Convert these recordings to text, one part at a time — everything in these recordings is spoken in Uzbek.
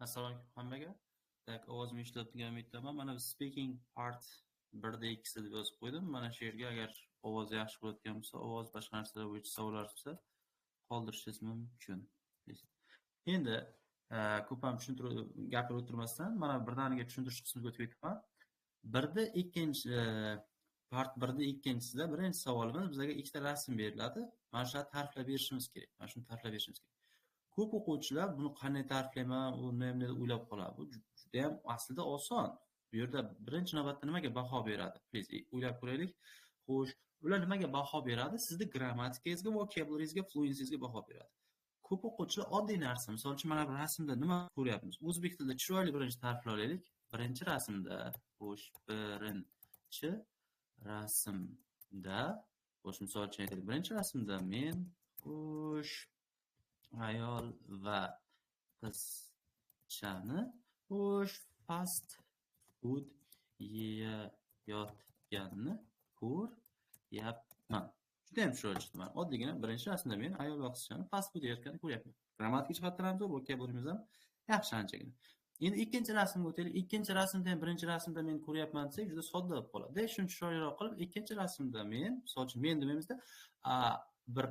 Assalomu alaykum hammaga. Так, ovozim eshitiladi degan umiddaman. Mana speaking part 1da 2 deb yozib qo'ydim. Mana shu yerga agar ovoz yaxshi bo'layotgan bo'lsa, ovoz, boshqa narsalar bo'yicha savollar bo'lsa, qoldirishingiz mumkin. Endi ko'p ham tushuntirib gapirib o'tirmasdan, mana birdaniga tushuntirish qismiga o'tib ketaman. Birda ikkinchi part 1da ikkinchisida birinchi savolimiz: bizga ikkita rasm beriladi. Mana shularni ta'riflab berishimiz kerak. Mana shuni ta'riflab berishimiz kerak. Ko'p o'quvchilar buni qanday ta'riflayman, u nima deb o'ylab qoladi. Bu judayam aslida oson. Bu yerda birinchi navbatda nimaga baho beradi? Please, o'ylab ko'raylik. Xo'sh, ular nimaga baho beradi? Sizni grammatikangizga, vocabularyingizga, fluencyingizga baho beradi. Ko'p o'quvchilar oddiy narsa, misol uchun, mana bu rasmda nima ko'ryapmiz? O'zbek tilida chiroyli birinchi ta'riflay olaylik. Birinchi rasmda, xo'sh, birinchi rasmda, xo'sh, misol uchun aytaylik, birinchi rasmda men, xo'sh, ayol va qizchani, xo'sh, fast food yeyayotganini ko'ryapman. Judayam chiroyli chiqdi. Mana oddiygina birinchi rasmda men ayol va qizchani fast food yeyotganini ko'ryapman. Grammatik jihatdan ham zo'r, vocabularyimiz ham yaxshi anchagina. Endi ikkinchi rasmga o'taylik. Ikkinchi rasmda ham birinchi rasmda men ko'ryapman desak, juda sodda bo'lib qoladi. Shuni chiroyliroq qilib, ikkinchi rasmda men, misol uchun, men demaymizda, bir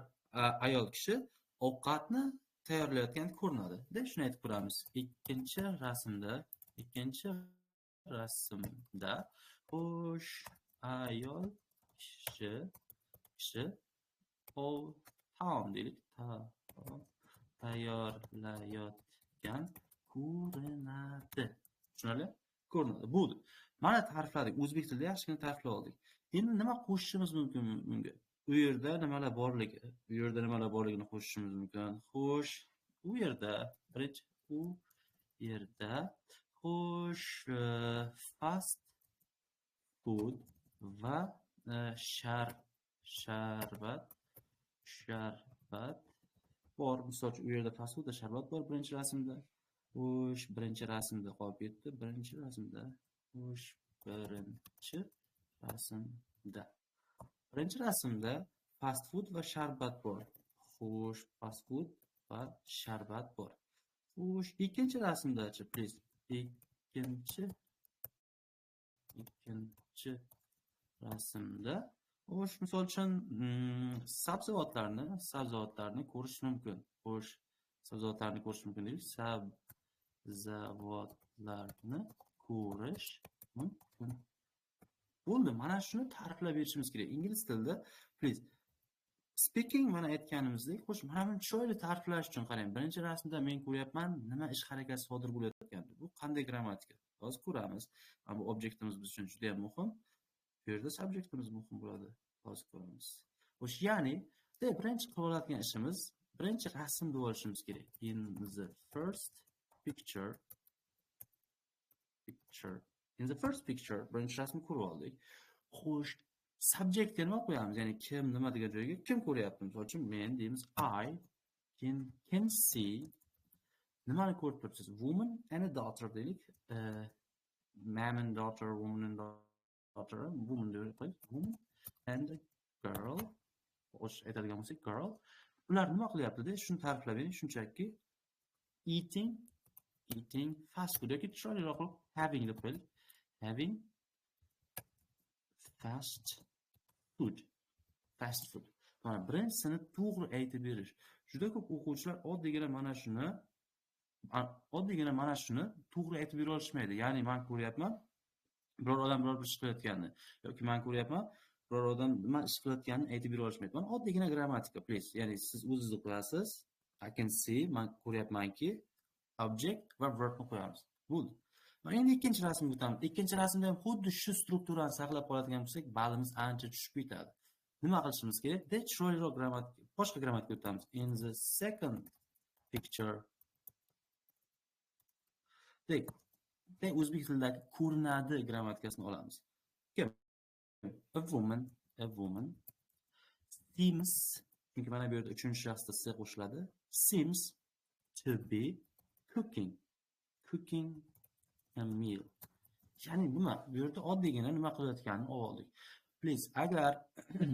ayol kishi ovqatni tayyorlayotgan ko'rinadi. De shuni aytib ko'ramiz. Ikkinchi rasmda, xo'sh, ayol kishi taom deylik, taom tayyorlayotgan ko'rinadi. Tushunarli? Ko'rinadi. Bo'ldi. Mana ta'rifladik. O'zbek tilida yaxshigina ta'riflab oldik. Endi nima qo'shishimiz mumkin bunga? U yerda nimalar borligi, u yerda nimalar borligini qo'shishimiz mumkin. Xo'sh, u yerda birinchi, u yerda, xo'sh, fast food va sharbat bor. Misol uchun, u yerda fast food va sharbat bor birinchi rasmda. Xo'sh, birinchi rasmda qolib ketdi. Birinchi rasmda. Xo'sh, birinchi rasmda. Birinchi rasmda fast food va sharbat bor. Xo'sh, fast food va sharbat bor. Xo'sh, ikkinchi rasmdachi, please? Ikkinchi rasmda, xo'sh, misol uchun, sabzavotlarni ko'rish mumkin. Xo'sh, sabzavotlarni ko'rish mumkin deylik. Sabzavotlarni ko'rish mumkin. Bo'ldi, mana shuni ta'riflab berishimiz kerak. Ingliz tilida, please, speaking, mana aytganimizdek, xo'sh, mana buni chiroyli ta'riflash uchun qarang. Birinchi rasmda men ko'ryapman, nima ish harakat sodir bo'layotgan. Bu qanday grammatika? Hozir ko'ramiz. Mana bu obyektimiz biz uchun juda ham muhim. Bu yerda subjektimiz muhim bo'ladi. Hozir ko'ramiz. Xo'sh, ya'ni birinchi qilib oladigan ishimiz birinchi rasm deb olishimiz kerak. In the first picture. In the first picture, birinchi rasmni ko'rib oldik. Xo'sh, subjektga nima qo'yamiz? Ya'ni kim, nima degan joyga kim ko'ryapti? Misol uchun, men deymiz, I can see, nimani ko'rib turibsiz? Woman and a daughter deylik. Man and daughter, woman and daughter, woman deb qo'ydik. Woman and a girl. Xo'sh, aytadigan bo'lsak, girl. Ular nima qilyapti-da? Shuni ta'riflab bering. Shunchaki eating fast food yoki chiroyliroq qilib having deb qo'yaylik. Having fast food. Fast food. Mana birinchisini to'g'ri aytib berish. Juda ko'p o'quvchilar oddiygina mana shuni to'g'ri aytib bera olishmaydi. Ya'ni men ko'ryapman, biror odam biror bir ish qilayotganini yoki men ko'ryapman, biror odam nima ish qilayotganini aytib bera olishmaydi. Mana oddiygina grammatika, please. Ya'ni siz o'zingizni qo'yasiz. I can see, men ko'ryapmanki, object va verbni qo'yamiz. Bo'ldi. Mana endi ikkinchi rasmga o'tamiz. Ikkinchi rasmda ham xuddi shu strukturani saqlab qoladigan bo'lsak, balimiz ancha tushib ketadi. Nima qilishimiz kerak? De chiroyliroq grammatika, boshqa grammatikaga o'tamiz. In the second picture. Dek, o'zbek tilidagi ko'rinadi grammatikasini olamiz. Kim? A woman seems, chunki mana bu yerda uchinchi shaxsda s qo'shiladi. Seems to be cooking a meal. Ya'ni nima? Bu yerda oddiygina nima qilayotganini oldik. Please, agar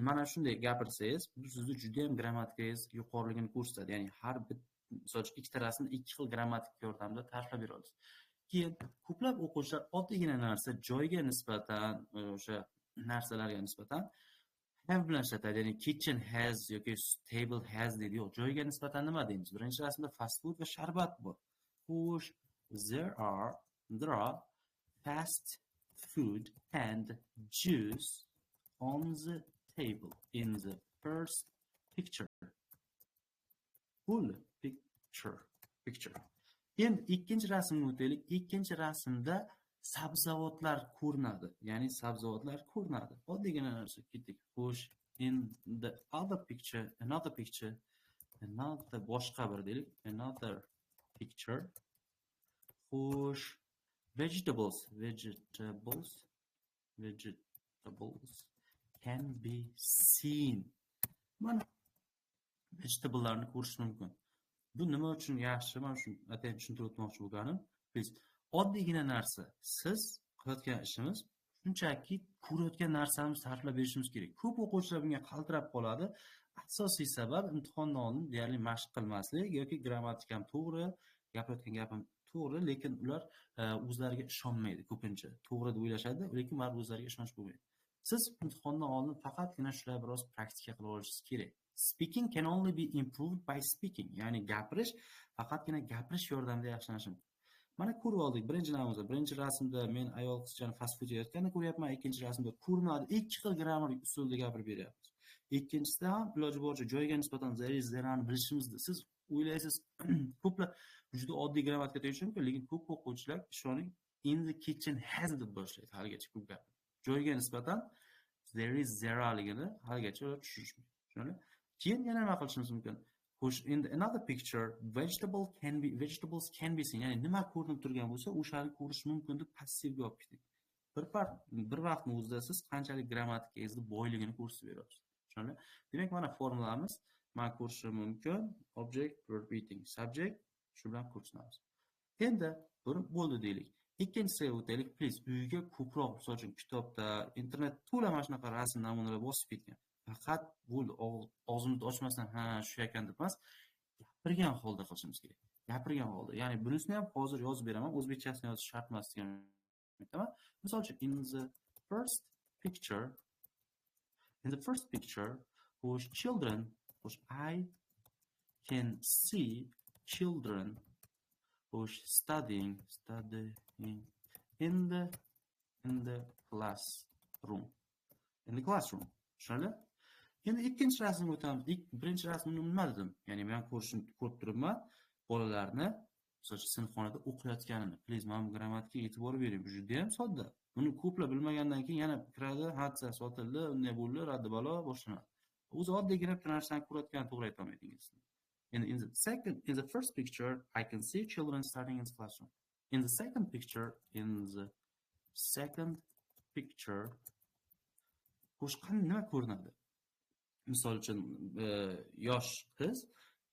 mana shunday gapirsangiz, bu sizni juda ham grammatikangiz yuqoriligini ko'rsatadi. Ya'ni har bitta Misol uchun, ikkita rasmni ikki xil grammatik yordamida ta'riflab bera olasiz. Keyin ko'plab o'quvchilar oddiygina narsa, joyga nisbatan, o'sha narsalarga nisbatan have bilan ishlatadi, ya'ni kitchen has yoki table has deydi. Yo'q, joyga nisbatan nima deymiz? Birinchi rasmda fast food va sharbat bor. Xo'sh, there are fast food and juice on the table in the first picture. Bo'ldi, picture. Endi ikkinchi rasmga o'taylik. Ikkinchi rasmda sabzavotlar ko'rinadi, ya'ni sabzavotlar ko'rinadi. Oddiygina narsa, ketdik. Xo'sh, in the other picture, another picture, another, boshqa bir deylik, another picture. Xo'sh, vegetables can be seen. Mana, vegetablelarni ko'rish mumkin. Bu nima uchun yaxshi? Mana shuni atayin tushuntirib o'tmoqchi bo'lganim. Biz oddiygina narsa, siz qilayotgan ishimiz shunchaki ko'rayotgan narsamizni ta'riflab berishimiz kerak. Ko'p o'quvchilar bunga qaltirab qoladi. Asosiy sabab imtihondan oldin deyarli mashq qilmaslik yoki grammatikam to'g'ri, gapirayotgan gapim to'g'ri, lekin ular o'zlariga ishonmaydi ko'pincha. To'g'ri deb o'ylashadi, lekin baribir o'zlariga ishonch bo'lmaydi. Siz imtihondan oldin faqatgina shular biroz praktika qilib olishingiz kerak. Speaking can only be improved by speaking. Ya'ni gapirish faqatgina gapirish yordamida yaxshilanishi mumkin. Mana, ko'rib oldik birinchi namuna. Birinchi rasmda men ayol qizchani fast food yeyotganini ko'ryapman, ikkinchi rasmda ko'rinadi. Ikki xil grammar usulida gapirib beryapmiz. Ikkinchisida ham iloji boricha joyga nisbatan there is, there are bilishimizni. Siz o'ylaysiz, ko'plar juda oddiy grammatika deyishi mumkin, lekin ko'p o'quvchilar, ishoning, in the kitchen has deb boshlaydi haligacha ko'p gap. Joyga nisbatan there is, there areligini haligacha ular tushunishmaydi. Tushunarli? Keyin yana nima qilishimiz mumkin? Xo'sh, in another picture, vegetables can be seen. Ya'ni nima ko'rinib turgan bo'lsa, o'shani ko'rish mumkin deb passivga olib ketdik. Bir vaqtni o'zida siz qanchalik grammatikangizni boyligini ko'rsatib beryapsiz. Tushunarli? Demak, mana formulamiz: man ko'rishim mumkin, object, verb eating, subject, shu bilan ko'rsatamiz. Endi buni bo'ldi deylik. Ikkinchisiga o'taylik. Please, uyga ko'proq, misol uchun, kitobda, internet to'la mana shunaqa rasm namunalar bosib ketgan. Faqat bo'ldi, og'zimizni ochmasdan, ha, shu ekan deb emas, gapirgan holda qilishimiz kerak. Gapirgan holda. Ya'ni bunisini ham hozir yozib beraman, o'zbekchasini yozish shart emas degan aytaman. Misol uchun, in the first picture, xo'sh, children, xo'sh, I can see children, xo'sh, studying in the classroom. In the classroom. Tushunarli? Endi ikkinchi rasmga o'tamiz. Birinchi rasmni nima dedim? Ya'ni men ko'rib turibman bolalarni, misol uchun, sinfxonada o'qiyotganini. Please, mana bu grammatikaga e'tibor bering. Bu juda ham sodda. Buni ko'plar bilmagandan keyin yana kiradi, hadsa sotildi, unday bo'ldi, raddi balo boshlanadi. O'zi oddiygina bitta narsani ko'rayotganini to'g'ri aytolmaydi ingliz. In the first picture, I can see children studying in the classroom. In the second picture, xo'sh, qanday, nima ko'rinadi? Misol uchun, yosh qiz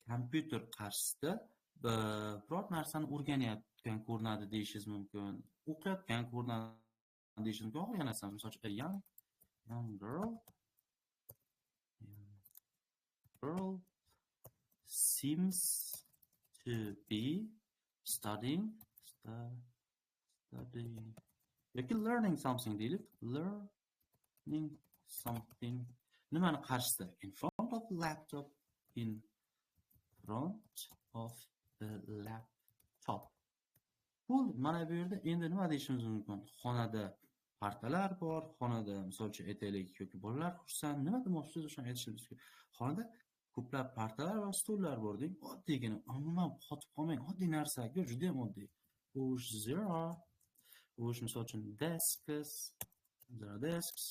kompyuter qarshisida biror narsani o'rganayotgan ko'rinadi deyishingiz mumkin, o'qiyotgan ko'rinadi deyishingiz mumkin. Xohlagan narsani, misol uchun, a young girl seems to be studying yoki learning something deylik, learning something. Nimani qarshisida? In front of the laptop, in front of the laptop. Bo'ldi. Mana bu yerda endi nima deyishimiz mumkin? Xonada partalar bor, xonada, misol uchun, aytaylik, yoki bolalar xursand. Nima demoqchisiz, o'shani aytishingiz kerak. Xonada ko'plab partalar va stullar bor deng. Oddiygina, umuman qotib qolmang. Oddiy narsa, juda ham oddiy. Xo'sh, there are, xo'sh, misol uchun, desks, there are desks,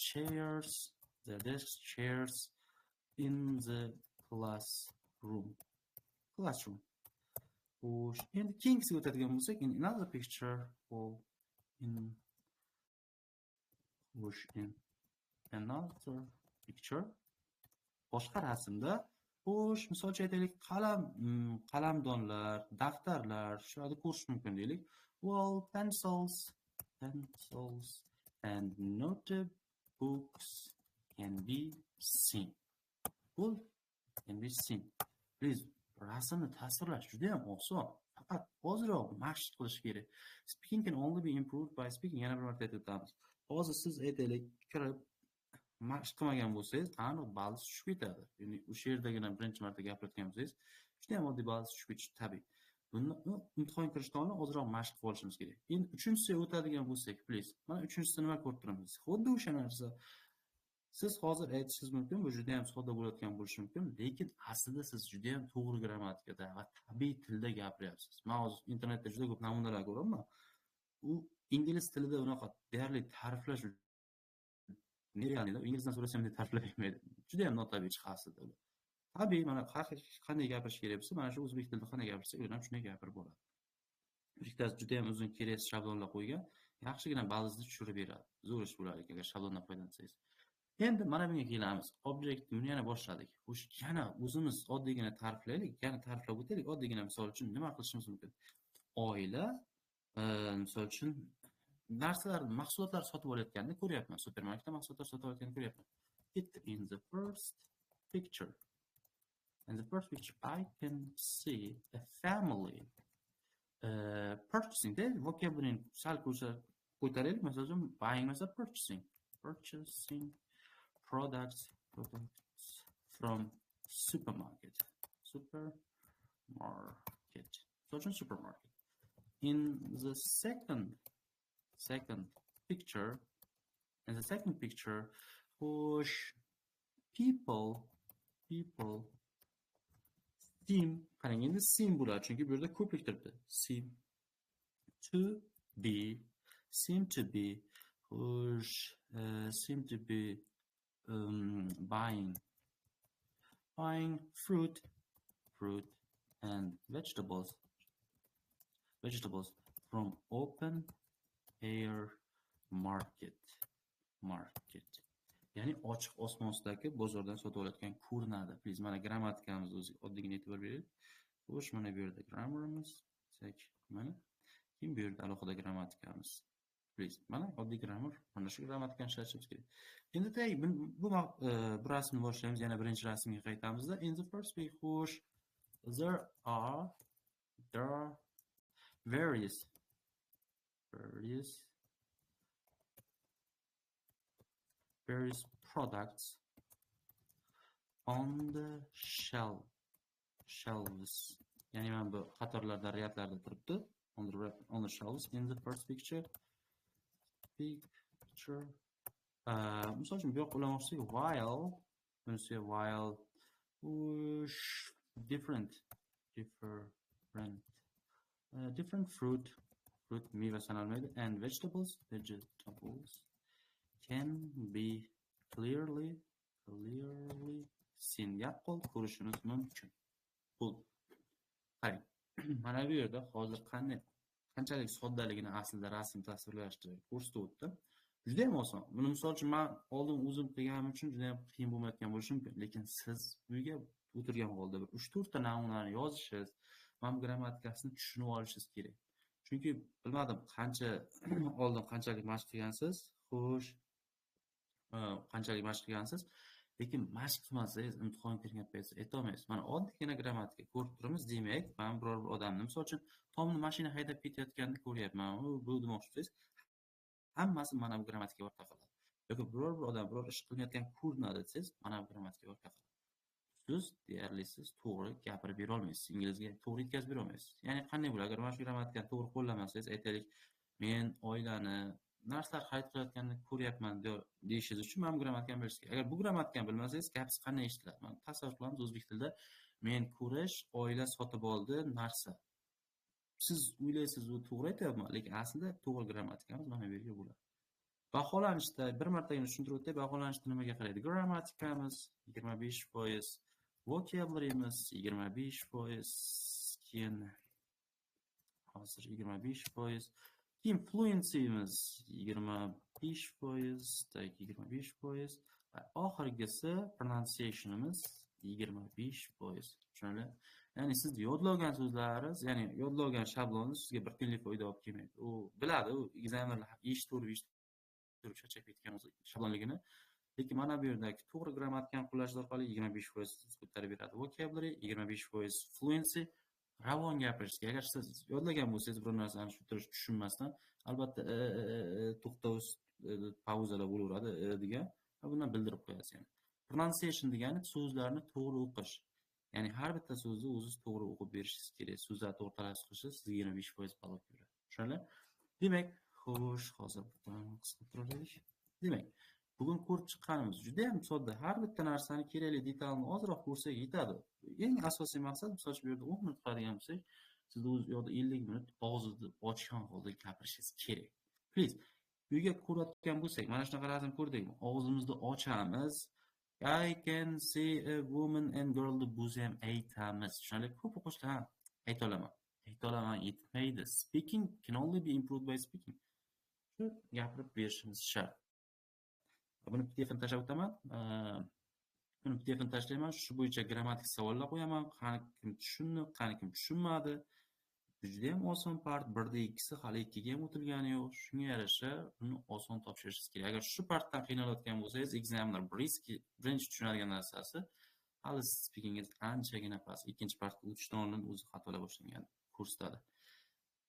chairs, there are desks, chairs in the classroom. Classroom. Xo'sh, endi keyingisiga o'tadigan bo'lsak, in another picture or in, xo'sh, in another picture, boshqa rasmda, xo'sh, misol uchun aytaylik, qalam, qalamdonlar, daftarlar, shularni ko'rish mumkin deylik. Well, pencils and notebooks can be seen. Bo'ldi, can be seen. Please, Rasmni tasvirlash juda ham oson. Faqat ozroq mashq qilish kerak. Speaking can only be improved by speaking. Yana bir marta aytib o'tamiz. Hozir siz, aytaylik, kirib mashq qilmagan bo'lsangiz, aniq ballingiz tushib ketadi. Ya'ni o'sha yerdagina birinchi marta gapirayotgan bo'lsangiz, juda ham oddiy, ballingiz tushib ketishi tabiiy. Buni imtihon kirishdan oldin ozroq mashq qilib olishimiz kerak. Endi uchinchisiga o'tadigan bo'lsak, please. Mana uchinchisida nima ko'rib turibmiz? Xuddi o'sha narsa. Siz hozir aytishingiz mumkin, bu juda ham sodda bo'layotgan bo'lishi mumkin, lekin aslida siz juda ham to'g'ri grammatikada va tabiiy tilda gapiryapsiz. Men hozir internetda juda ko'p namunalar ko'raman. U ingliz tilida unaqa deyarli ta'riflash нереально. Inglizdan so'rasam, bunday ta'riflab bermaydi. Juda ham notabiiy chiqadi aslida. Tabiiy, mana qanday gapirish kerak bo'lsa, mana shu o'zbek tilida qanday gapirsa, ular ham shunday gapirib boradi. Bittasi juda ham uzun kerak shablonlar qo'ygan, yaxshigina ballingizni tushirib beradi. Zo'r ish bo'lar ekan agar shablondan foydalansangiz. Endi mana bunga kelamiz. Object, buni yana boshladik. Xo'sh, yana o'zimiz oddiygina ta'riflaylik, yana ta'riflab o'taylik. Oddiygina, misol uchun, nima qilishimiz mumkin? Oila, misol uchun, narsalar, mahsulotlar sotib olayotganini ko'ryapman. Supermarketda mahsulotlar sotib olayotganini ko'ryapman. In the first picture. In the first picture, I can see a family purchasing. De vocabulary sal ko'taraylik. Masalan uchun, buying esa purchasing. Purchasing products from supermarket. Supermarket. Misol uchun, supermarket. In the second picture, in the second picture, xo'sh, people seem, qarang, endi seem bo'ladi, chunki bu yerda ko'plik turibdi. Seem to be, xo'sh, seem to be buying fruit and vegetables from open air market. Ya'ni ochiq osmon ostidagi bozordan sotib olayotgan ko'rinadi. Please, mana grammatikamizni o'ziga oddiygina e'tibor beraylik. Xo'sh, mana bu yerda grammarimiz, mana. Keyin bu yerda alohida grammatikamiz. Please, mana oddiy grammar, mana shu grammatikani ishlatishimiz kerak. Endi tay bu rasmni boshlaymiz, yana birinchi rasmga qaytamizda. In the first week, xo'sh, there are various products on the shelves. Ya'ni mana bu qatorlarda, ряд larda turibdi. On the shelves in the first picture. Misol uchun, bu yoqqa ulamoqchi, while, bunisi while, xo'sh, different fruit meva sanalmaydi, and vegetables can be clearly seen, yaqqol ko'rishimiz mumkin. Bo'ldi. Qarang, mana bu yerda hozir qanday, qanchalik soddaligini aslida rasm tasvirlashni ko'rsatib o'tdim. Juda ham oson. Buni, misol uchun, men oldin o'zim qilganim uchun juda ham qiyin bo'lmayotgan bo'lishi mumkin, lekin siz uyga o'tirgan holda bir 3-4 ta namunani yozishingiz, mana bu grammatikasini tushunib olishingiz kerak. Chunki bilmadim, qancha oldin qanchalik mashq qilgansiz, xo'sh, qanchalik mashq qilgansiz, lekin mashq qilmasangiz, imtihon kirgan paytda aytolmaysiz. Mana oddiygina grammatika ko'rib turibmiz, demak, man biror bir odamni, misol uchun, tomni mashina haydab ketayotganini ko'ryapman, u bu demoqchi bo'lsangiz, hammasi mana bu grammatikaga borib taqaladi. Yoki biror bir odam biror ish qilayotgan ko'rinadi desangiz, mana bu grammatikaga borib taqaladi. Siz deyarli siz to'g'ri gapirib bera olmaysiz, inglizga to'g'ri yetkazib bera olmaysiz. Ya'ni qanday bo'ladi? Agar mana shu grammatikani to'g'ri qo'llamasangiz, aytaylik, men oilani narsalar xarid qilayotganini ko'ryapman deyishingiz uchun mana bu grammatikani bilishingiz kerak. Agar bu grammatikani bilmasangiz, gapingiz qanday eshitiladi? Mana tasavvur qilamiz, o'zbek tilida men ko'rish, oila sotib oldi narsa. Siz o'ylaysiz, u to'g'ri aytyapman, lekin aslida to'g'ri grammatikamiz mana bu yerga bo'ladi. Baholanishda bir martagina tushuntirib o'tay, baholanishda nimaga qaraydi? Grammatikamiz 25%, vocabulary'miz 25%, keyin hozir 25%, keyin fluency'miz 25%, так, 25% va oxirgisi pronunciation'imiz 25%. Tushunarli? Ya'ni siz yodlagan so'zlaringiz, ya'ni yodlagan shablonni sizga bir tiyinlik foyda olib kelmaydi. U biladi, u экзамен lar eshitaverib, eshitaverib charchab ketgan o'zi shablonligini. Lekin mana bu yerdagi to'g'ri grammatikani qo'llash orqali 25% ko'tarib beradi. Vocabulary 25%, fluency, ravon gapirishga. Agar siz yodlagan bo'lsangiz, biror narsani shu tushunmasdan, albatta, to'xtov, pauzalar bo'laveradi degan va bundan bildirib qo'yasiz. Yani pronunciation degani so'zlarni to'g'ri o'qish. Ya'ni har bitta so'zni o'zingiz to'g'ri o'qib berishingiz kerak. So'zlarni to'g'ri talaffuz qilishingiz sizga 25% ball olib beradi. Tushunarli? Demak, xo'sh, hozir qisqa turaylik. Demak, bugun ko'rib chiqqanimiz juda ham sodda. Har bitta narsani kerakli detalini ozroq ko'rsak yetadi. Eng asosiy maqsad, misol uchun, bu yerda 10 minut qiladigan bo'lsak, siz o'z yoqda 50 minut og'izni ochgan holda gapirishingiz kerak. Please, uyga ko'rayotgan bo'lsak, mana shunaqa rasm ko'rdikmi? Og'zimizni ochamiz. "I can see a woman and girl" deb bo'lsa ham aytamiz. Tushunarli? Ko'p o'quvchilar, "Ha, ayta olaman. Ayta olaman" yetmaydi. Speaking can only be improved by speaking. Shu gapirib berishimiz shart. Buni PDF-ni tashlab o'taman. Buni PDF-ni tashlayman. Shu bo'yicha grammatik savollar qo'yaman. Qani kim tushundi, qani kim tushunmadi. Juda ham oson part, birda ikkisi, hali ikkiga ham o'tilgani yo'q. Shunga yarasha uni oson topshirishingiz kerak. Agar shu partdan qiynalayotgan bo'lsangiz, examiner birinchi tushunadigan narsasi, hali speakingiz anchagina past. Ikkinchi partga o'tishdan oldin o'zi xatolar boshlangan ko'rsatadi.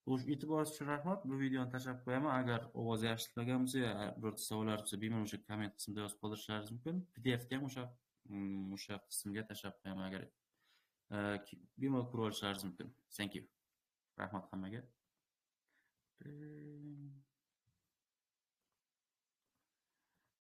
Xo'sh, e'tiboringiz uchun rahmat. Bu videoni tashlab qo'yaman. Agar ovoz yaxshi bo'lsa, birorta savollar bo'lsa, bemalol o'sha komment qismida yozib qoldirishlaringiz mumkin. PDFni ham o'sha qismga tashlab qo'yaman, agar bemalol ko'rib olishlaringiz mumkin. Thank you. Rahmat hammaga.